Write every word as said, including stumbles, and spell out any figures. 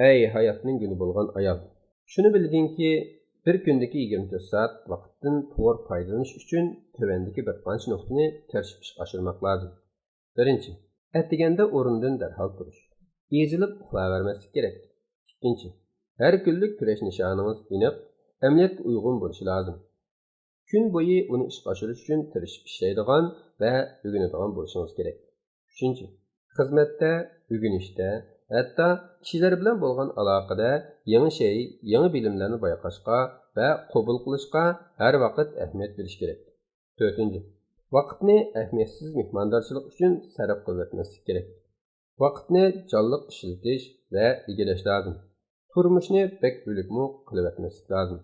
ئەي ھاياتنىڭ گۈلى بولغان ئايال! شۇنى بىلگىنكى، بىر كۈندىكى يىگىرمە تۆت سائەت ۋاقىتتىن توغرا پايدىلىنىش ئۈچۈن تۆۋەندىكى بىر قانچە نۇقتىنى تىرىشىپ ئىشقا ئاشۇرماق لازىم. بىرىنچى، ئەتىگەندە ئورنىدىن دەرھال تۇرۇش. ئېزىلىپ ئۇخلاۋەرمەسلىك كېرەك. ئىككىنچى، ھەر كۈنلۈك كۈرەش نىشانىڭىز ئېنىق، ئەمەلىيەتكە ئۇيغۇن بولۇشى لازىم. كۈن بويى ئۇنى ئىشقا ئاشۇرۇش ئۈچۈن تىرىشىپ ئىشلەيدىغان ۋە ئۆگىنىدىغان بولۇشىڭىز كېرەك. ئۈچىنچى، خىزمەتتە، ئۆگىنىشتە، ھەتتا كىشىلەر بىلەن بولغان ئالاقىدە يېڭى شەيئى، يېڭى بىلىملەرنى بايقاشقا ۋە قوبۇل قىلىشقا ھەر ۋاقىت ئەھمىيەت بېرىش كېرەك. تۆتىنچى، ۋاقىتنى ئەھمىيەتسىز مېھماندارچىلىق ئۈچۈن سەرپ قىلىۋەتمەسلىك كېرەك. ۋاقىتنى جانلىق ئىشلىتىش ۋە ئىگىلەش لازىم. تۇرمۇشنى بەك ئۆلۈكمۇ قىلىۋەتمەسلىك لازىم.